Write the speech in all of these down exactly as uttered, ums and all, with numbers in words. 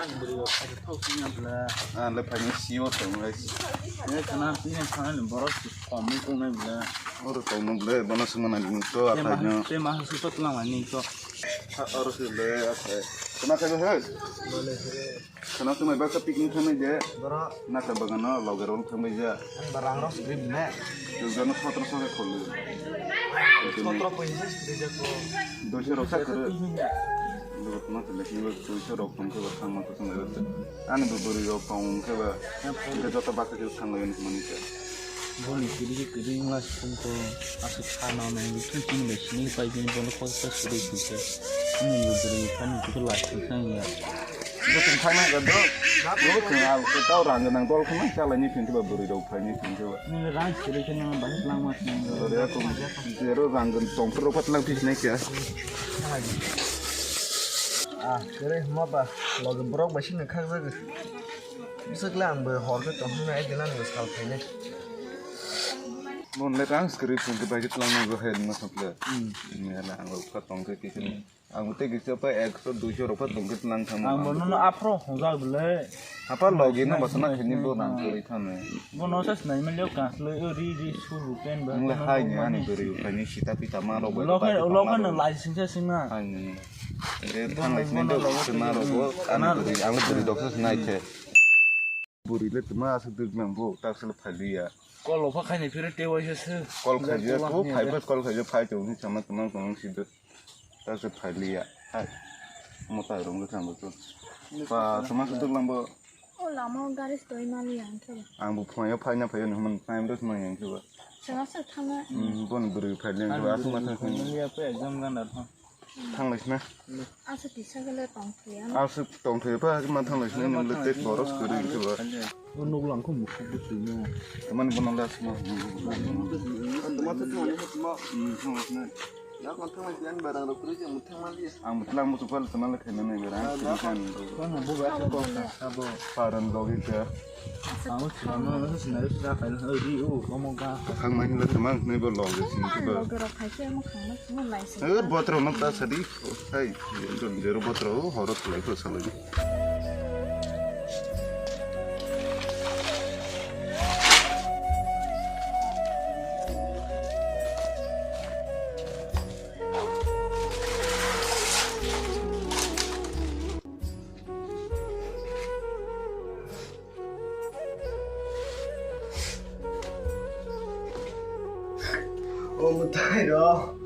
Ani bwrwi rok phai thok sini bwla. Ah, le phai ni si o tong le. Ne kana tini kana le borok si kom ni tong le bwla. Oro tong no bwla, bono sima na ni to, athai no. Te ma su to tlang ni to. Ha, oro si le, athai. Kana khai he? Bole he. Kana tu mai ba ka picnic thang nai je. Boro. Na ka bagan no, loge rong thang nai je. Ang barang rok script ne. Tu gano sotro so ke khol. Sotro poisa script ko. Doisho rok sa kare. Logot ma tele kini doisho rok tong ke ba thang ma to thang le. Ani bo bwrwi rok tong ke ba. Ke joto ba ke thang le ni mani ke. Boni kiri kiri ngla sung ko. Asu kha na na ni thun tin be sini pai bin bono ko sa suri suri. Ani bo bwrwi kha ni ko la sung ya. Bo tong thang na ga do. Bo tong al ko tau rang nang dol khna chala ni phin ke ba bwrwi rok phai ni phin ke ba. Nini rang siri khe nang bahit lang mas nang. Ore ako zero rang gun tong pro pat lang pis nai kya. Ah, kere ma ba log brok ba sini khak zag. Bisakle ang bo hor ke tong na ai dinan sal phaine. Mon le rang script pun ke bahit lang nang go head ma sakle. Hmm. Ni la ang ko tong ke kisin. Ang tei kisa pa ekso duiso rok pa tong khe nang thang. Ang bono no aphro hwnjak bwle. Apa logi no basa na khini bo nang kuri thane. Bono sa sinai mel yok kas le ri ri su ru pen ba. Ang le hai ni ani bwrwi ukhai ni sita pita ma rok bai. Lokhe lokhe no lai sing sa sing na. Hai ni. De thang lai sini do sima rok bo ani bwrwi ang le bwrwi dok sa sinai khe. Bwrwi le tuma asuk duk nang bo tak sele phai liya. Kol opha khai ni phire te waisa se. Kol khai je ko phai bas kol khai je phai tong ni sama tuma tong si do. Ta se phai liya. Hai. Mo tai rong le thang bo. Pa sama se duk lang bo. O lama o gari stoi mali ang khe. Ang bo phai yo phai na phai yo ni man time dos man yang khe ba. Sama se thang na. Hmm, bon bwrwi phai liya khe ba asuk ma thang. Mali apa exam gan dar ha. Thang lai sna. Asa tisa gele tong thaya. Asuk tong thaya pa ma thang lai sna ni le tek boros kuri khe ba. O nuk lang kho mukha bwtwi no. Tamani bono le asma. Tuma to thani tuma. Hmm, thang lai sna. Yak man thang lai yan barang rok kuri je muk thang mali. Ang bwtlang muchuk pal tuma le khaina nai barang. Kani bo ba ko ka bo. Paran logi ka. Ang thang no no sinai sa kai ri o komo ka. Thang mai le tuma nai bo logi sin ka. Logi rok khai se mo khang no mo lai se. Eh, botro no ta sadi. Hai, don zero botro horo thulai ko salai. O mwtai rok.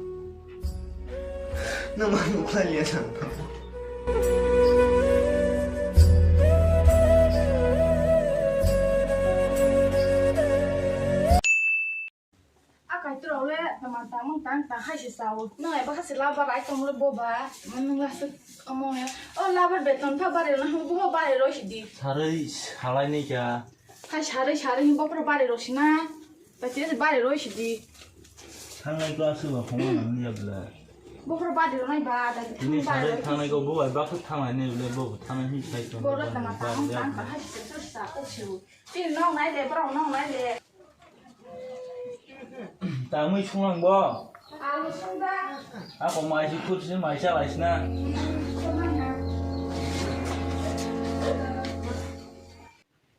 Nwng ma nukhlai liya nang. A kaitorok le tongmang tangmung tang tang hai se sao. Nwng ai bakha se labar ai tong le boba. Nwng la se omo ya. O labar beton pha bari rw na bo bari rw si di. Sarwi salai ni kya. Hai sarwi sarwi bokhro bari rw si na. Ba ti se bari rw si di. Thangnai class ba phone nang ya bla. Bokhro bari rw nai ba da. Ini sarwi thangnai ko bo bai bakha thangnai ni bla bo thangnai hi sai tong. Bo rw tongmang tangmung tang tang hai se sao sa ko si. Tini nong nai le, borok nong nai le. Tamwi sunglang bo? Alu sungda. Ako mai si khut si mai cha lai sina. Sunglang na.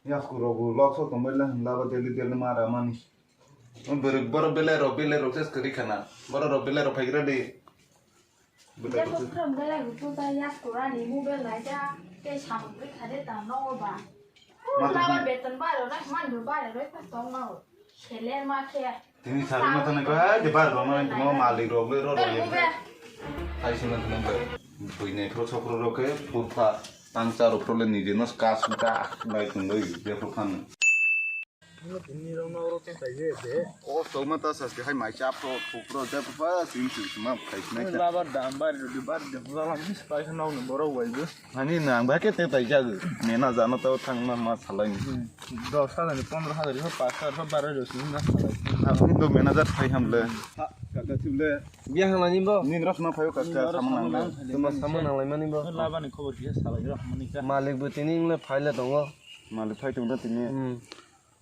Yasku rogo lok so tongbai le hwnla bo daily daily mara mani. Borok belai rok belai rok ses kwrwi khana. Borok rok belai rok phaigra di. Jepho phwrwng belai rwkhe ta yak kurani mobile naija tei samung rwkha de ta nogo ba. Laba beton bari rwna hwnba bari rwkha tongmao. Seler ma khe. Tini sari ma thani ko hai de bar rwna tongmao malik rok le ro rok le. Hai sima thani ko. Buinai phro sokro rok khe phurkha tangcha rok phro le niji no kasu ta nai tongoi jepho phano. Tini rok no oro tong kaiye de. O tongma ta saske hai mai chap to thuk ro jepho pa sing sing sima khai sinai ta. Labar dam bar ro di bar de lam pai sa nau no borok wai bo. Ani nang ba ke te tai jag. Mena jano to thang ma ma salai ni. Dos hajar ni pondro hajar ni pas hajar ba ro sing na salai. Ani do mena jat khai ham le. Ha kaka chule. Biya hang lani bo. Nin ros ma phayo kaka samang nang. Tuma samang nang lai mani bo. Labar ni khobor kisa salai ro mani ka. Malik bo tini le phai le tongo. Malik phai tong da tini. Hmm.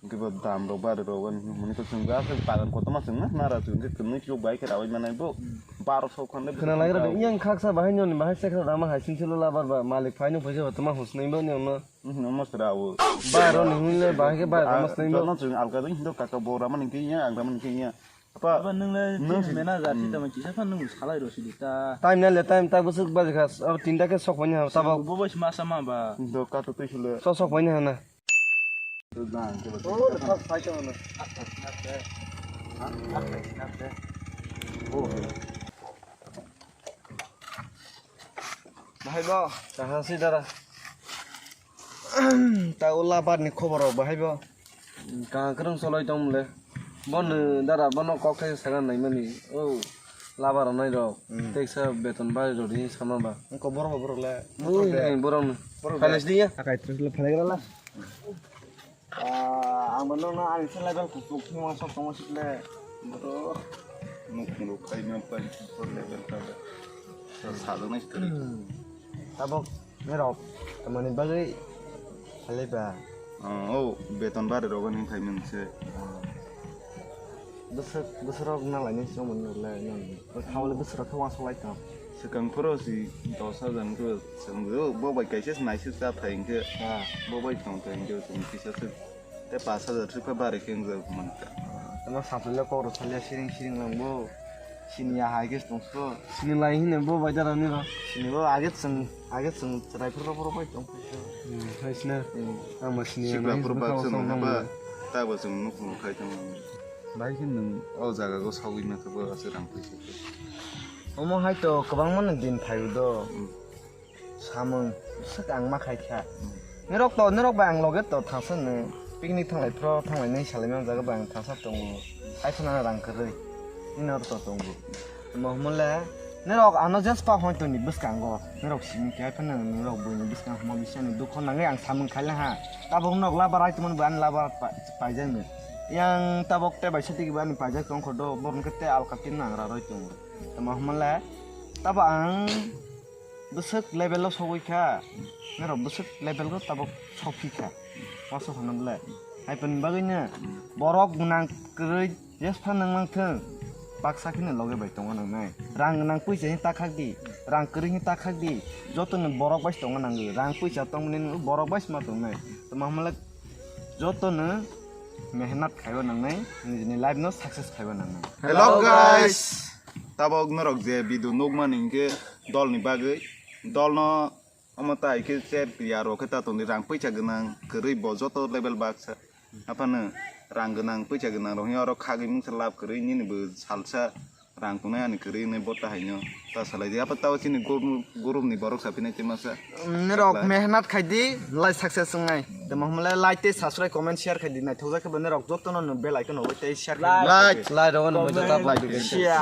Hwnkhe bo dam rok bari rok ani hwnwi to chwng aswk bagan kotorma chwng na nara chwng khe kwmwi chuk bai khe rawi manai bo baro sok khan le. Khna lai rok yang khaksa bahai noni bahai sekra rama hai sin silo labar ba malik phai no phaisa ba tama husnai bo ni ono. Namo sra o. Baro ni hwnwi le bahai khe bai rama husnai bo. Jono chwng alga ding hindo kaka bo rama ni khe ya ang rama ni khe ya. Apa Aba nung le nung si mena jati tama kisa phan nung salai ro sidi ta. Time na le time ta busuk bajikha. Abo tinta khe sok phai ni ha tabo. Bo bai ma sama ba. Do ka to twi sule. Sok sok phai ni ha na. Oh, the first fight on. Bahai bo. Kaha si dara. Ta ula bar ni khobor rok bahai bo. Kaha kwrwng solai tong mole. Bono dara bono kok thai saga nai mani. Oh. Labar nai rok. Hmm. Teksa beton bai rodi sama ba. Ko borok borok le. Ui, borok le. Borok le. Phalas diya. Akai tris le phalai gala. Ah, ang bo nokno ani se level kuchuk thwima sok tongo sikle. Boro nuk nuk khai ma pai por level ta. Sa sa do nai story. Tabok nerok tamani bagwi khalai ba. Oh, oh, beton bari rogo ni khai mung se. Bwswk bwswk rok na lai ni song mani le nang. Thaole bwswk rok khe wansuk lai tong. Swkang phoro si dos hajar wngkhe chwng bo bai kaisa se naisuk cha thai hwnkhe. Ah. Bo bai tong thai hwnkhe chwng kisa se tei pash hajar thwkha bari khe wngjak mankha. Tamo sampli le kok rw salia siring siring lang bo. Sini ya hai khe tong so. Sini lai hine bo bai dara ni ro. Sini bo age chwng age chwng chwrai phuru phuru bai tong phai so. Hmm, hai sina. Hmm. Ang ma sini ya Sikla nai phuru bwkha bak o chwng tong haba. Tabo chwng nuk nuk khai tong. Bai khe nwng o jaga go sagwi ma khe bo aswk rang pui se. Omo hai to kwbangma ni din phaio do. Hmm. Samung swk ang ma khai kha. Hmm. Nirok to, nirok bai ang loge to thangsa nw picnic thanglai phro thanglai nai salai ma jaga bai ang thangsa tongo. Hai phano rang kwrwi. Nini oro to tongo. Mo hwnle nirok ano jespa hoi toni bwskango. Nirok simi khe hai phano nirok buini bwskang hwnma bisani dukho nangwi ang samung khaila ha. Tabok nok labar ai tumani bo ani labar pa-, paijak nw. Yang tabok te bai sati kiba ani paijak tong kho do, borok khe te alka tin nang ra roi tongo. Tamo hwnle tabo ang bwswk level o sogwi kha, norok bwswk level o tabok sokphi kha, wansuk hwnna bwle. Hai phano bagwino borok gwnang kwrwi jesphano wng mang thung, baksa kheno loge bai tongna nangnai. Rang gwnang puisa hwn ta khak di, rang kwrwi hwn ta khak di, jotono borok bai se tongna nango. Rang puisa tongmani borok bai se ma tongnai. Tamo hwnle jotono mehnat khaiwi nangnai, nijini life no success khaiwi nangnai. Hello, guys. Tabok norok je video nukmani hinkhe dolni bagwi, dolno omo tai khe chat ya rok khe ta tongdi rang puisa gwnang kwrwi bo joto level baksa. Aphano rang gwnang puisa gwnang rok hinkhe oro khagwi mungsa lab kwrwi nini bo salsa rang tongnai ani kwrwi hinwi bo ta haino ta salai di. Apa tao chini guru-, gurumni borok saphinai chimasa. Norok mehnat khai di, life success wngnai. Tamo hwnle like tei subscribe, comment, share khai di. Naithokjak khe bo norok jotono no bell icon no tei share khai di. Like, like rok no bo jota like di. Share.